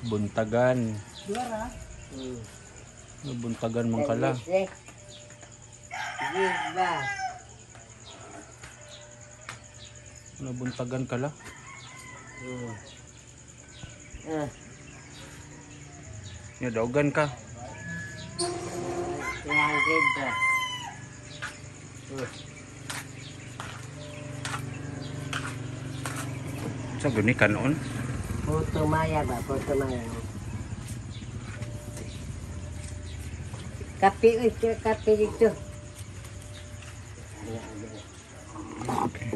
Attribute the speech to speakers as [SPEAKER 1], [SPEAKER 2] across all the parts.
[SPEAKER 1] Buntagan. Buntagan man kala.
[SPEAKER 2] Ba.
[SPEAKER 1] Nabuntagan kala.
[SPEAKER 2] Ah,
[SPEAKER 1] Ya daugan ka.
[SPEAKER 2] 300 ba.
[SPEAKER 1] Sa gani kanon?
[SPEAKER 2] Puto maya ba? Puto maya. Kape, uy, kape dito.
[SPEAKER 1] Okay.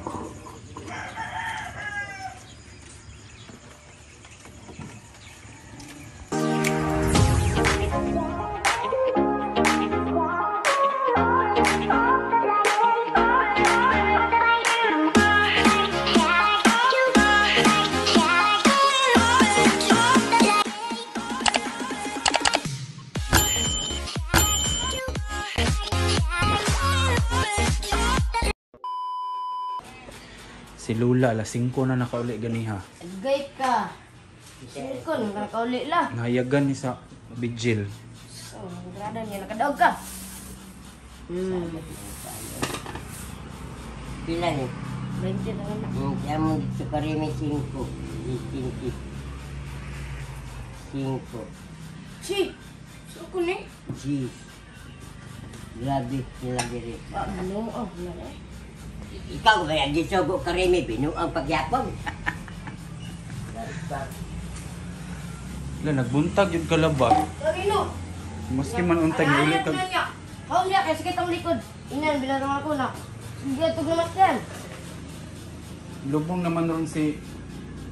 [SPEAKER 1] Si Lula alas 5 na nakauli ganiha.
[SPEAKER 3] Agay ka. Singko, nakauli la.
[SPEAKER 1] Nahayagan ni sa vigil.
[SPEAKER 3] So, grada niya, nakadaog ka.
[SPEAKER 2] Pila ni?
[SPEAKER 3] 20 na nga.
[SPEAKER 2] Kaya mo dito karimi 5. 5. 5.
[SPEAKER 3] Chi! So ko ni?
[SPEAKER 2] G. Grabe, nila diri.
[SPEAKER 3] Ano? Oh, wala na eh.
[SPEAKER 2] Ikaw ba yan? Gisugo karimi, binuang pagyapon.
[SPEAKER 1] La nagbuntag yun kala ba?
[SPEAKER 3] Lagi no!
[SPEAKER 1] Maski man untag uli
[SPEAKER 3] Ayat
[SPEAKER 1] ka.
[SPEAKER 3] na niya. Hawak niya, kaya sakit ang likod. Inan, bilang ako na. Sige, tug naman yan.
[SPEAKER 1] Lubong naman ron si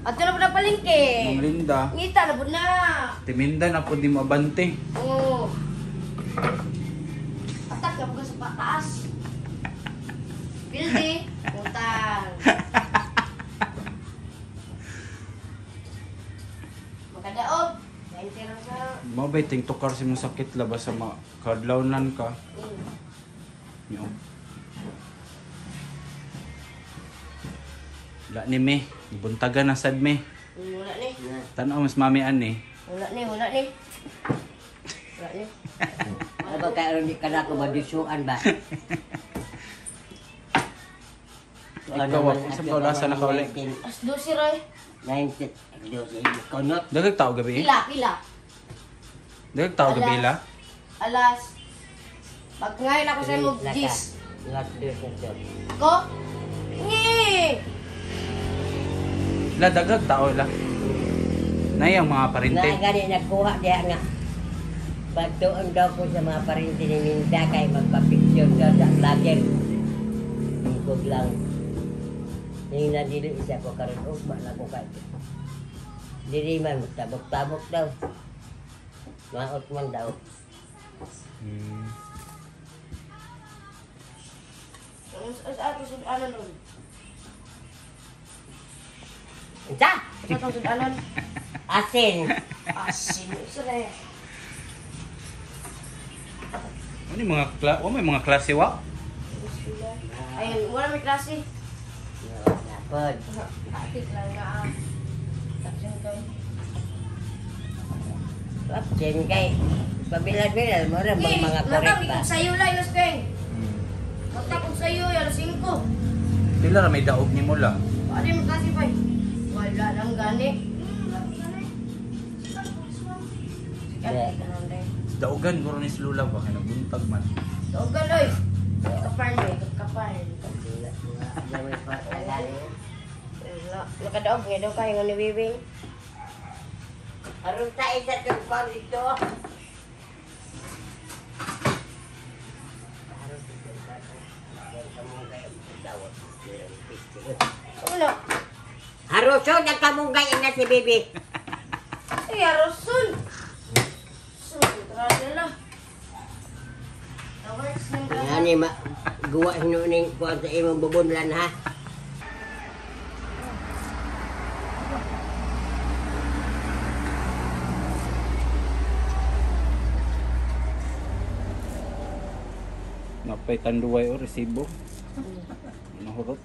[SPEAKER 3] Ato na po na palengke.
[SPEAKER 1] Ma'am Linda.
[SPEAKER 3] Ngita na po na.
[SPEAKER 1] Timinda na po di mo abante.
[SPEAKER 3] Oo. Atak na po sa pataas. Pildi, utang. Makadaog. 20 lang sa...
[SPEAKER 1] Mao bay ting tukar si mong sakit la ba sa makadlawnan ka. Yo. La ni me, buntagan na sad me.
[SPEAKER 3] Wala ni.
[SPEAKER 1] Tan-aw mas mami ani.
[SPEAKER 3] Wala ni, wala ni. Wala ni.
[SPEAKER 2] Ano ba kaya ron di ka na ako madusuan ba?
[SPEAKER 1] Ikaw, sa ba lasa na kauli?
[SPEAKER 3] As 12 roy.
[SPEAKER 2] 90. 12. Konot.
[SPEAKER 1] Dagag tao gabi.
[SPEAKER 3] Pila, pila.
[SPEAKER 1] Dagag tao gabi la.
[SPEAKER 3] Alas. Pag ngayon ako sa mo, gis.
[SPEAKER 2] Las dos na to.
[SPEAKER 3] Ko? Ngi!
[SPEAKER 1] La dagag tao la. Nay ang mga parente.
[SPEAKER 2] Na gani nagkuha diha nga. Pagtuon daw ko sa mga parente ni Minda kay magpa-picture daw sa vlogger. Lingkod lang. Ning nadili isa ko karon ugma na ko kay. Dili man tabok-tabok daw. Maot man daw.
[SPEAKER 3] Sa ato sudanon ron.
[SPEAKER 2] Unsa?
[SPEAKER 3] Sa ato sudanon.
[SPEAKER 2] Asin.
[SPEAKER 3] Asin. Isa na eh.
[SPEAKER 1] Ano yung mga wa may mga klase wa?
[SPEAKER 3] Ayun, wala may klase.
[SPEAKER 2] Napod.
[SPEAKER 3] Atik lang nga. Tapos kay.
[SPEAKER 2] Asin kay pabilan-bilan mo ra bang mga korek ba?
[SPEAKER 3] Sayo lang, ilas kay. Magtapos sa'yo, alas 5.
[SPEAKER 1] Pila ra may daog nimo la.
[SPEAKER 3] Paano yung klase pa eh? Wala nang gani.
[SPEAKER 2] Yeah.
[SPEAKER 1] Daogan guro ni si Lula ba kay nabuntag man.
[SPEAKER 3] Daogan, oy. Kaparn, oy. Kaparn. Wala. Nakadaog nga daw kayo nga ni Bibing.
[SPEAKER 2] Aron ta isa tong kwan dito.
[SPEAKER 3] Wala.
[SPEAKER 2] Haruson ang kamunggay na si Bibi.
[SPEAKER 3] Ay, arosun. Sun, tara nila. Tawards ng gana.
[SPEAKER 2] Ngani ma guwa hinuning kuan sa imong bubunlan ha.
[SPEAKER 1] Napay tanduay o resibo. Nahurot.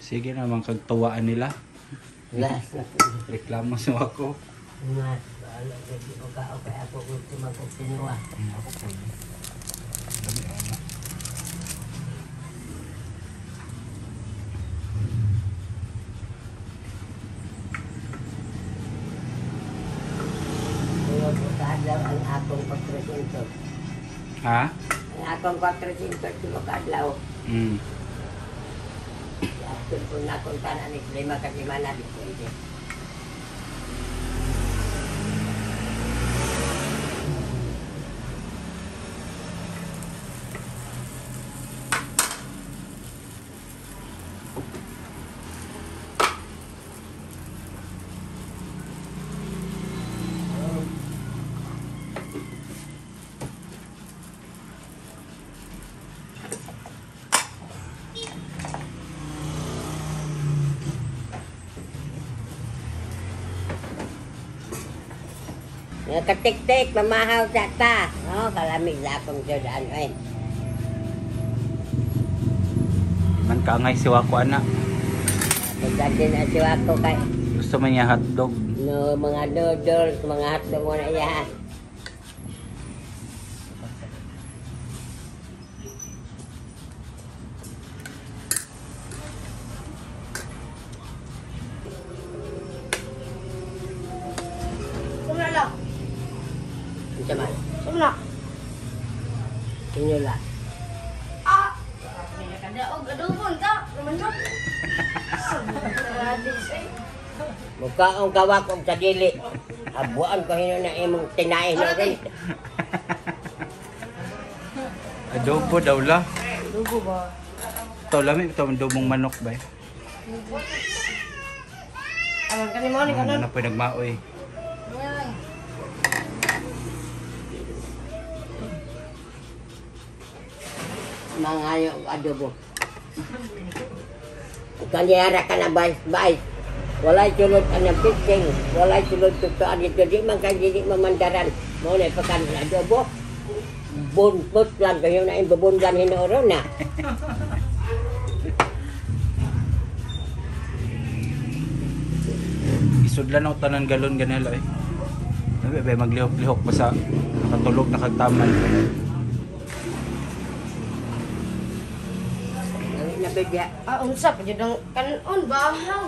[SPEAKER 1] Sige naman kagtuwaan nila.
[SPEAKER 2] Last na po.
[SPEAKER 1] Reklamo sa ako.
[SPEAKER 2] Nga, bahala gabi o ka o kaya ako gusto magkutiniwa.
[SPEAKER 1] Ako po. Dami ano.
[SPEAKER 2] Tulog ko kaadlaw ang akong 400.
[SPEAKER 1] Ha?
[SPEAKER 2] Ang akong 400 tulo kaadlaw. After po na akong tanan ni 5 ka semana di pwede. Nga katik-tik, mamahaw sa ta. Oh, kalamig sa akong sudan. Eh.
[SPEAKER 1] Man kaangay si Wako ana.
[SPEAKER 2] Pagdating na siya ako kay
[SPEAKER 1] Gusto man niya hotdog.
[SPEAKER 2] no, mga noodles, mga hotdog mo na iya.
[SPEAKER 3] Sumna lang.
[SPEAKER 2] Unsa man?
[SPEAKER 3] Sumna.
[SPEAKER 2] Inyo la.
[SPEAKER 3] Ah! Kadaog adobon ta. Manok.
[SPEAKER 2] Mukaong kawak og sa dili. Abuan ko hino na imong tinae na rin.
[SPEAKER 1] Adobo daw la.
[SPEAKER 3] Adobo ba?
[SPEAKER 1] Ito lami ito adobong manok ba?
[SPEAKER 3] Aman kani mo ni
[SPEAKER 1] Ano
[SPEAKER 3] kanon.
[SPEAKER 1] na po nagmaoy.
[SPEAKER 2] Mangayo og adobo. Kaniyara ka na bais-bais. Walay sulod ang pitching, walay sulod tutuan dito. Di man kay dili mamandaran. Mo na ipakan na adobo. Buntot lang kayo na imbubundan hinooro na.
[SPEAKER 1] Isudlan ako tanan galon ganila eh. Sabi ba maglihok-lihok basta nakatulog nakagtaman.
[SPEAKER 2] Nangit na bigya.
[SPEAKER 3] Ah, unsa pa jud ang kanon bahaw.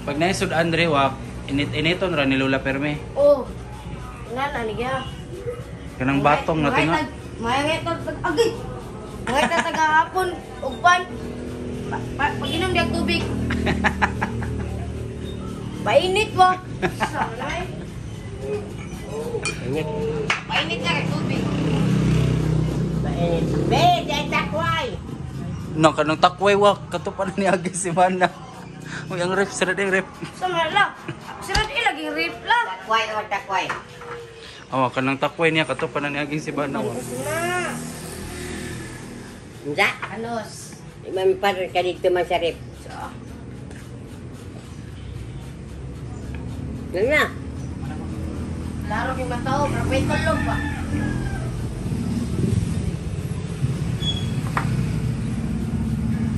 [SPEAKER 1] Pag naisud Andre wak init-initon ra ni Lola Perme.
[SPEAKER 3] Oh. Nana ni gya.
[SPEAKER 1] Kanang batong na tinga.
[SPEAKER 3] Mayangay tag agay. Mga ta taga hapon ugpan. Pag-inom diag tubig. Painit ba? Sanay.
[SPEAKER 2] Init.
[SPEAKER 3] Painit na kay tubig.
[SPEAKER 2] Mainit. Be, di takway.
[SPEAKER 1] No, kanang takway wak kato pa na ni Agi si Mana. Uy, ang ref sira ding ref.
[SPEAKER 3] Sa lang. Sira di lagi rip lang.
[SPEAKER 2] Takway o takway.
[SPEAKER 1] Oh, kanang takway niya kato pa na ni Agi si Mana wak.
[SPEAKER 3] Na.
[SPEAKER 2] Unsa?
[SPEAKER 3] Anos.
[SPEAKER 2] Di man par ka dito man sa rep.
[SPEAKER 3] So,
[SPEAKER 2] Ano na?
[SPEAKER 3] laro kay matao, pero may tulog pa.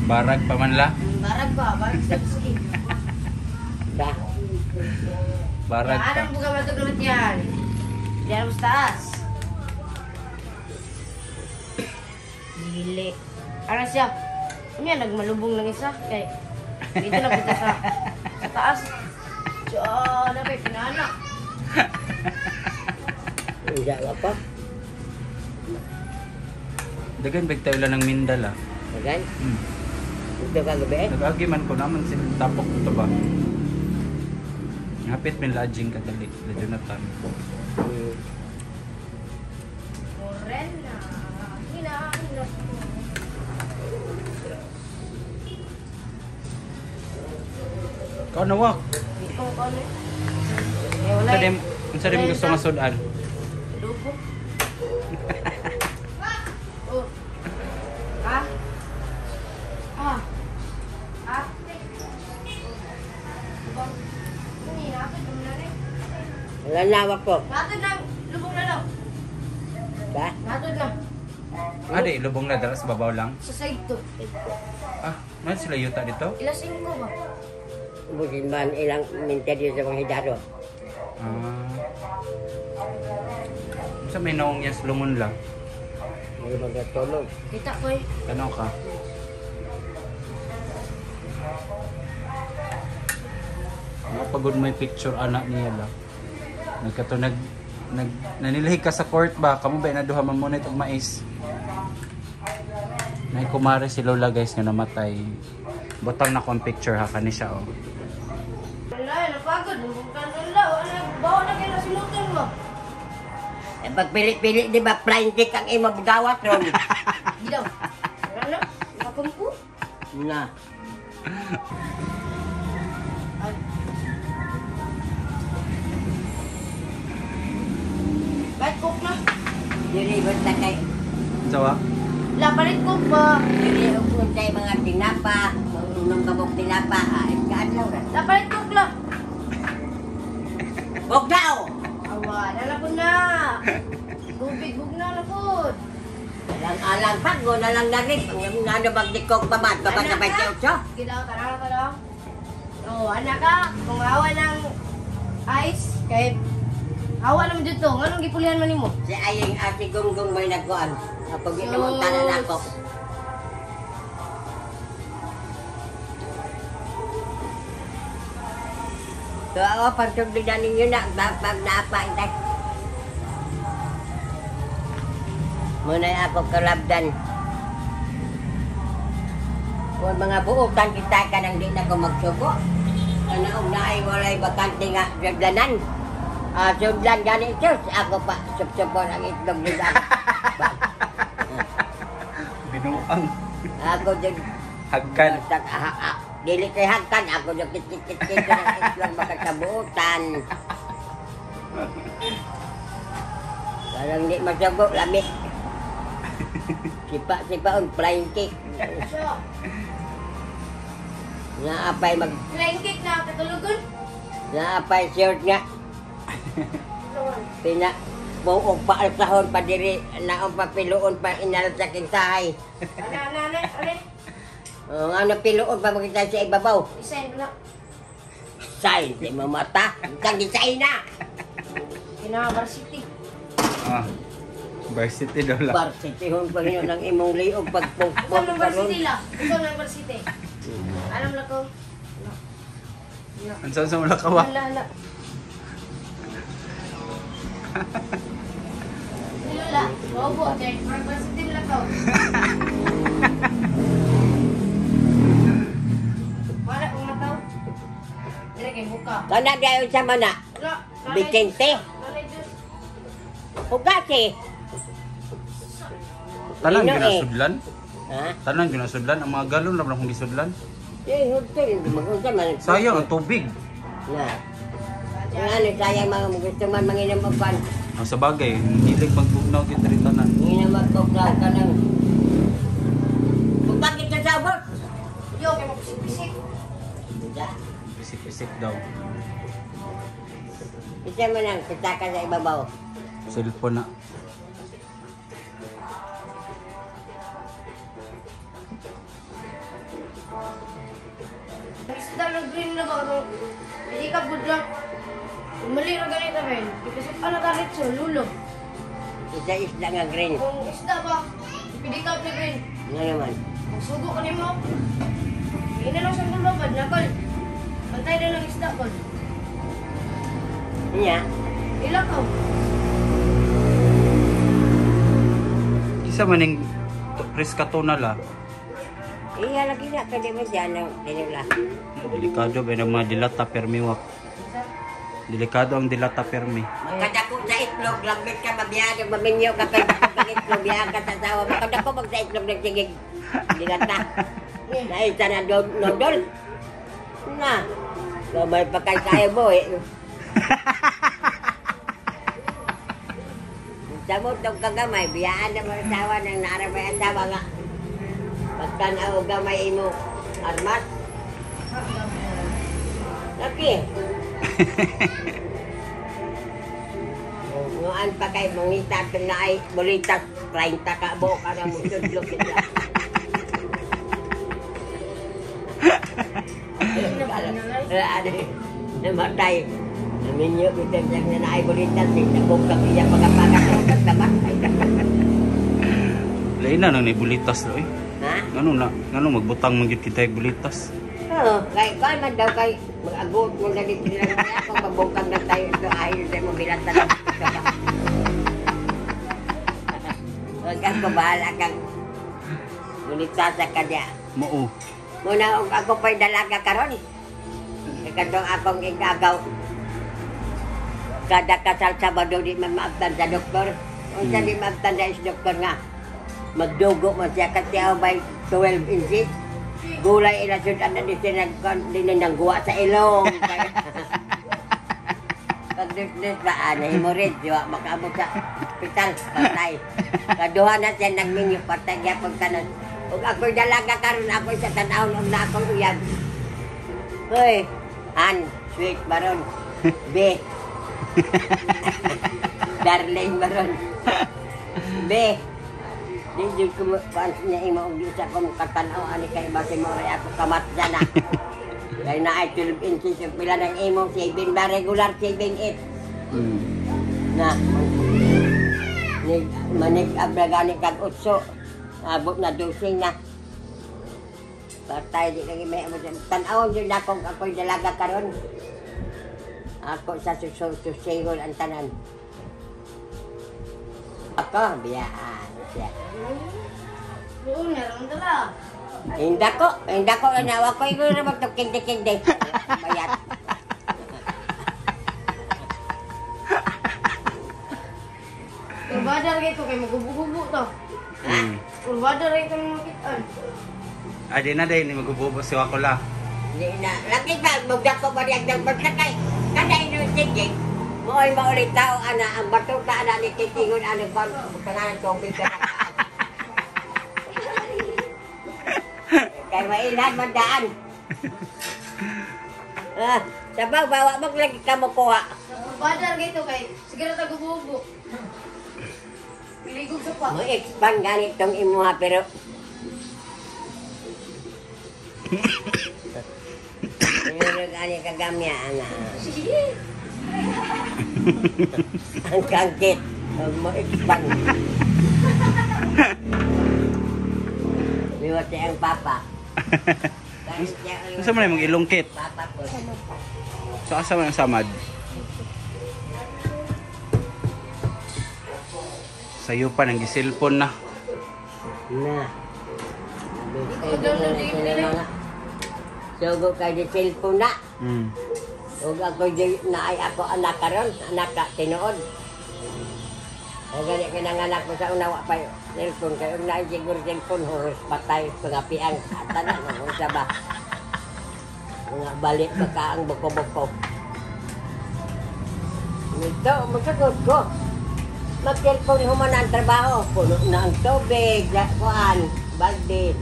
[SPEAKER 1] Barag pa man la.
[SPEAKER 3] Barag ba? Barag sa sige.
[SPEAKER 2] Ba?
[SPEAKER 1] Barag pa.
[SPEAKER 3] Anong buka matulog yan? Diyan mo sa taas. Dili. Ano siya? Ano yan? Nagmalubong lang isa. Kay, dito na punta sa taas. So, napay, pinana.
[SPEAKER 2] Unsa wa pa?
[SPEAKER 1] Dagan big tayo lang ng Mindala.
[SPEAKER 2] Dagan? Dito ka gabi eh?
[SPEAKER 1] Nag-agi man ko naman si tapok ito ba. Hapit min lodging kadali, la Jonathan.
[SPEAKER 3] Morena. Hina, hina.
[SPEAKER 1] Ikaw na wak.
[SPEAKER 3] Dito ko ano eh. Eh, wala
[SPEAKER 1] Unsa
[SPEAKER 3] eh.
[SPEAKER 1] dim unsa dim gusto nga sudan?
[SPEAKER 3] Adobo. Oh. Ha? Ah. Ah. Diba? Kanina, ako
[SPEAKER 2] Lanawa ko.
[SPEAKER 3] Natod na, lubong na daw.
[SPEAKER 2] Ba?
[SPEAKER 3] Natod na.
[SPEAKER 1] Ah, di, lubong na dala sa babaw lang.
[SPEAKER 3] Sa side to.
[SPEAKER 1] Ah, man sila yuta dito?
[SPEAKER 3] Ilas 5 ba?
[SPEAKER 2] Ubusin man ilang minteryo sa mga hidaro.
[SPEAKER 1] Ah. Sa may naong yes, lungon lang.
[SPEAKER 2] Hindi magkatulog.
[SPEAKER 3] Kita ko eh.
[SPEAKER 1] Tanaw ka. Mapagod mo yung picture anak niya lang. Nagkato nag nag nanilahig ka sa court ba? Kamo ba inaduha man mo og mais? Nay kumare si Lola guys nga namatay. Butang na ko ang picture ha kani siya oh.
[SPEAKER 3] Wala, napagod. Lubong ka na. Wala, bawa na kayo na sinutan mo.
[SPEAKER 2] Eh, pagpili-pili, di ba, flying kick ang imo gawat ron?
[SPEAKER 3] Di daw. Wala na. Nakumpo.
[SPEAKER 2] Na.
[SPEAKER 3] Ay. Kahit coke na.
[SPEAKER 2] Dili basta kay
[SPEAKER 1] Sawa?
[SPEAKER 3] La, palit coke ba?
[SPEAKER 2] dili ug kay mga tinapa, unom kabok tinapa, ah, kaadlaw ra.
[SPEAKER 3] La, palit coke la.
[SPEAKER 2] Bog daw.
[SPEAKER 3] Awa, nala po na. Tubig, bugna na po.
[SPEAKER 2] Alang-alang pag na lang na rin. Ano bagdikog pa ba? Baba sa 28?
[SPEAKER 3] Sige daw, tara ka daw. Oh, anak ka, kung awa ng ice, kay awa naman dito. Nganong gipulihan man nimo?
[SPEAKER 2] Si Ayeng Ate Gunggong may nagkuan. Ako ginawang tanan ako. So ako, pagtubli na ninyo na, pag naapa, itay. Muna ako kalabdan. Kung mga buotan kita ka nang di na ko magsugo. Ano, og naay walay bakante nga sudlanan. Ah, sudlan gani sus. Ako pa, supsupon ang itlog nila.
[SPEAKER 1] Binuang.
[SPEAKER 2] Ako dyan,
[SPEAKER 1] Hagkan.
[SPEAKER 2] Dili kay hagkan, ako dyan kit-kit-kit ng itlog makakabuotan. Parang di masugo, lamig. Sipa-sipa on flying cake.
[SPEAKER 3] So,
[SPEAKER 2] Naapay mag
[SPEAKER 3] flying cake na katulugon.
[SPEAKER 2] naapay shirt nga. Pina buog pa alsahon pa diri naong papiluon pa inalsa king sahay.
[SPEAKER 3] Ana, ana, ana, ana.
[SPEAKER 2] Oh, ano piluon pa makita sa ibabaw.
[SPEAKER 3] Design ko na.
[SPEAKER 2] Sign di mo mata. Kang design na.
[SPEAKER 3] Kina varsity.
[SPEAKER 1] Ah. Varsity daw lang.
[SPEAKER 2] Varsity hon pa yun ang imong liog
[SPEAKER 3] Ikaw
[SPEAKER 2] pagpugpug
[SPEAKER 3] ng varsity la. Ikaw ng varsity. Alam la ko. No. No.
[SPEAKER 1] Ang saan sa wala ka wa?
[SPEAKER 3] Hala, hala. Lola, robo, kay varsity la ko. Wala kong nataw. Dire kay buka.
[SPEAKER 2] Kana dayon sa mana.
[SPEAKER 3] Wala.
[SPEAKER 2] Vicente.
[SPEAKER 3] Nanay Diyos.
[SPEAKER 2] Hugasi.
[SPEAKER 1] Tanan
[SPEAKER 2] Ino eh.
[SPEAKER 1] ginasudlan.
[SPEAKER 2] Ha?
[SPEAKER 1] Tanan ginasudlan ang mga galon lang akong gisudlan.
[SPEAKER 2] Eh, hotel magunsa man.
[SPEAKER 1] Sayang ang tubig.
[SPEAKER 2] Na. Ang ano sayang mga gusto man manginom og pan.
[SPEAKER 1] Ang sa bagay, hilig magbugnaw gid diri tanan.
[SPEAKER 2] Manginom og koklaw ka nang. Bukag kita sa ubos.
[SPEAKER 3] Yo, kay magpisik-pisik.
[SPEAKER 2] Da.
[SPEAKER 1] Isip-isip daw.
[SPEAKER 2] Isa man ang kita ka sa ibabaw.
[SPEAKER 1] Cellphone na.
[SPEAKER 3] Isda na green na ba? Hindi ka budlak. Mali ra ganito rin. Kasi ano ka rin sa lulo.
[SPEAKER 2] Isa isda nga green.
[SPEAKER 3] Kung isda ba, pidikap na green.
[SPEAKER 2] Nga naman.
[SPEAKER 3] Magsugo ka nimo. Hindi na lang sa gulabad, nakal. Pantay na lang isda ko.
[SPEAKER 2] Niya.
[SPEAKER 3] Ila ka.
[SPEAKER 1] Isa maning preskato na la.
[SPEAKER 2] Iya lagi na kadi mo siya nang dinula.
[SPEAKER 1] Delikado ba ng mga dilata permi wak. Delikado ang dilata permi.
[SPEAKER 2] Makadako sa itlog, lambit ka mabiyag, mamingyo ka pag pag itlog, biyag ka sa asawa. Makadako mag sa itlog nagsigig. Dilata. Naisa na nodol. Na. Gamay pa kay kayo mo eh. Samot tong kagamay, biyaan na mo asawa nang naramay asawa nga. Pagtanaw gamay imo, armas. Laki. Nguan pa kay mangita itong naay bulitas 30 ka buok ka na mo sudlok kita. Namatay. Naminyo kita siyang na naay bulitas. Nabog kang iya pagkapagat. Namatay.
[SPEAKER 1] Lain na nang bulitas lo eh.
[SPEAKER 2] Ha?
[SPEAKER 1] Ngano na, ngano magbutang man gyud kita bulitas.
[SPEAKER 2] Oo, kay kuan man daw kay mag-agot mo na dito lang ako pagbungkag na tayo ito ay hindi mo bilatan na. Huwag ako bahala kang bulitas sa kanya.
[SPEAKER 1] Mao.
[SPEAKER 2] Muna og ako pa'y dalaga karon. Katong akong igagaw. Kada kasal Sabado di man maabtan sa doktor. Unsa di maabtan sa doktor nga. Magdugo man siya kasi ako by 12 inches. Gulay ila sud ana di siya nagguwa sa ilong. Pag dus ba ana hemorrhage wa makaabot sa ospital patay. Kaduha na siya nagminyo patay gyapon kanon. Ug ako'y dalaga karon ako sa tan-awon og na akong uyab. Hoy, an sweet baron. B. Darling baron. B. Di jud ko kuan niya imo og sa akong katanaw ani kay base mo ray ako kamat na. Kay naay 12 inches yung pila ng imo 7 ba regular 7 8. Na. Nig manig abra gani kag 8. Abot na 12 na. Patay di lagi may amo tan-awon jud akong ako'y dalaga karon. Ako sa susugon ang tanan. Ako biyaan siya.
[SPEAKER 3] Doon, meron dala.
[SPEAKER 2] Hindi ko na ako iguro naman to kindi-kindi. Bayat.
[SPEAKER 3] Kurbada rin ito kay magubo-gubo to. Kurbada rin ito ng makitaan.
[SPEAKER 1] Ay, di na din, magubo si Wakola.
[SPEAKER 2] Di na. Lagi ba, magdako ba niya ng pagkakay? Kada inusigig, mooy maulit tao, ana, ang batuta, ana, ni Titingon, ano ba, tanganan tubig ka na. Kay mailhan man daan. Ah, sabaw, bawa mo lagi ka mo kuha.
[SPEAKER 3] Kurbada rin ito kay, siguro tagubo-gubo. Piligog sa pa.
[SPEAKER 2] Mo expand ganitong imuha, pero pero gani kagamya, ana. Ang kangkit, mo expand. Liwat siya ang papa.
[SPEAKER 1] Unsa man imong ilungkit?
[SPEAKER 2] Papa po.
[SPEAKER 1] So asa man ang samad? Sayo pa nang giselfon na.
[SPEAKER 2] Na. Sugo kay di cellphone na. Ug ako di naay ako anak karon, anak ka tinuod. O gani ka nanganak ko sa una wa pa cellphone kay ug naay siguro cellphone huros patay pangapiang tanan unsa ba. Mga balik pa ka ang boko-boko. Nito masagot ko. Mag-cellphone human ang trabaho, puno na ang tubig, kuan, balde,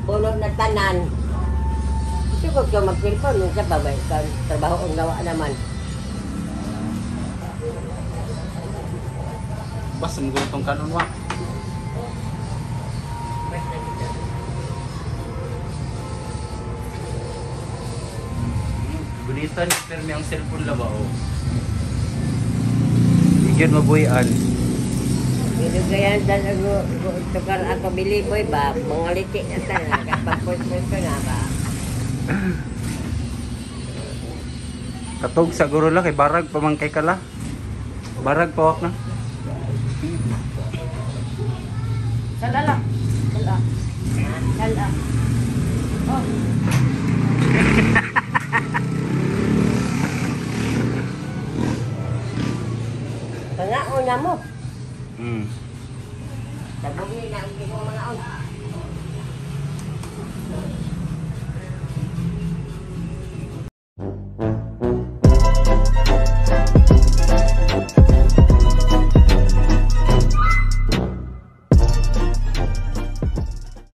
[SPEAKER 2] puno na tanan. Sugod ko mag-cellphone, unsa ba ba trabaho ang gawa naman.
[SPEAKER 1] Basta magulutong kanon wa. Gunitan ni permi ang cellphone la ba o. Igyan mabuhian.
[SPEAKER 2] Gidugayan sa tukar ako biliboy ba, mga liti na tanan, kapag pulpul ko na ba.
[SPEAKER 1] Katog sa guro la kay barag pa man kay kala. Barag pawak na.
[SPEAKER 3] Sala lang. Sala. Sala. Oh.
[SPEAKER 2] Pangaon na mo. Sabog ni na ang mga on.